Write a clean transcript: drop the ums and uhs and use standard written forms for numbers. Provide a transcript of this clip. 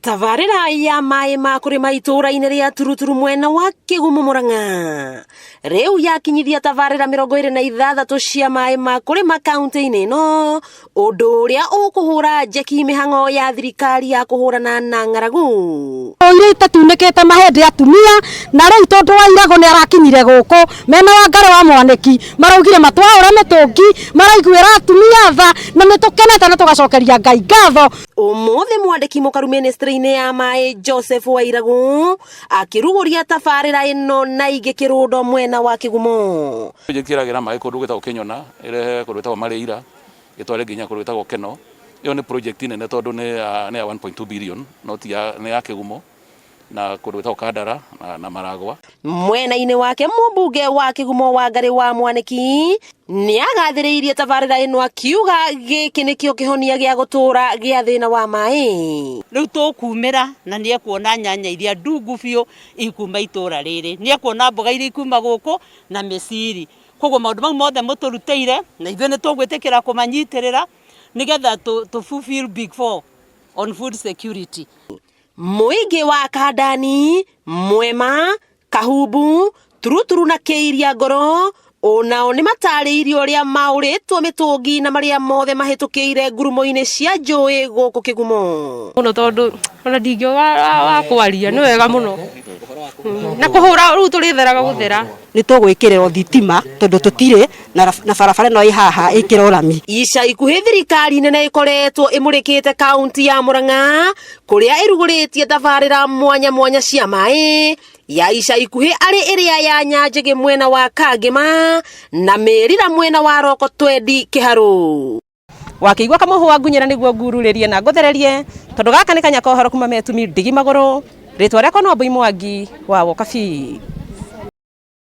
Tabarĩra ya maĩ ma kũrĩma itũũra-inĩ rĩa Turuturu mwena wa Kĩgumo Mũrang'a rĩu yakinyithia tabarĩra 26 cia maĩ ma kũrĩma kaunti-inĩ ĩno, ũndũ ũrĩa ũkũhũra njeki mĩhang'o ya thirikari ya kũhũrana na ng'aragu. Iria itatunĩkĩte mahĩndĩ atumia na rĩu tondũ wa Irago nĩ arakinyire gũkũ mena Wangarĩ wa Mwanĩki maraugire matwaũre mĩtũngi maraiguĩra atumia tha na nĩ tũkenete na tũgacokeria Ngai ngatho. Ũmũthĩ mwandĩki mũkaru ministry-inĩ ya maĩ Joseph Wairagu akĩrugũria tabarĩra ĩno na ingĩ kĩrũndo mwena wa Kĩgumo. Project ĩragĩra maĩ kũndũ gwĩtagwo Kĩnyona, ĩrehe kũndũ gwĩtagwo Marĩira, ĩtware nginya kũndũ gwĩtagwo Keno. Ĩyo nĩ project nene tondũ nĩ ya nĩ ya 1.2 billion no ti ya nĩ ya Kĩgumo na kũndũ gwĩtagwo Kandara na, na Maragwa. Mwena-inĩ wake mũmbunge wa Kĩgumo Wangarĩ wa Mwanĩki nĩagathĩrĩirie tabarĩra ĩno akiuga gĩkĩ nĩkĩo kĩhonia gĩa gũtũũra gĩa thĩna wa maĩ. Rĩu tũkumĩra na nĩ ekuona nyanya iria ndungu biũ ikuma itũra rĩrĩ, nĩ ekuona mboga iria ikuma gũkũ na mĩciri. Koguo maũndũ mau mothe mũtũrutĩire na ithuĩ nĩ tũgwĩtĩkĩra kũmanyitĩrĩra nĩgetha tũ fulfill big four on food security. Mũingĩ wa Kandani, Mwema, Kahumbu, Turuturu na Kĩiria Ngoro onao nĩ matarĩirio ũrĩa maũrĩtwo mĩtũngi na marĩa mothe mahĩtũkĩire ngurumo-inĩ cia njũĩ gũkũ Kĩgumo. Mũno tondũ ona ndingĩuga wa kwaria nĩ wega mũno na kũhũra rĩu tũrĩtheraga gũthera. Nĩ tũgwĩkĩrĩrwo thitima tondũ tũtirĩ na barabara ĩno ĩ haha ĩkĩrwo rami. Ica ikuhĩ thirikari nene ĩkoretwo ĩmũrĩkĩte kaunti ya Murang'a kũrĩa ĩrugũrĩtie tabarĩra mwanya mwanya cia maĩ ya ica ikuhĩ arĩ ĩrĩa ya Nyanjĩgĩ mwena wa Kangĩma na Mĩrira mwena wa Roko Twendi Kĩharũ. Wakĩigua kamũhũ ngunyĩra nĩguo ngururĩrie na ngũthererie tondũ gaka nĩ kanya kohoro kuma metumi ndigi magũrũ rĩtwa rĩakwa no Mbui Mwangi wa Wokabi.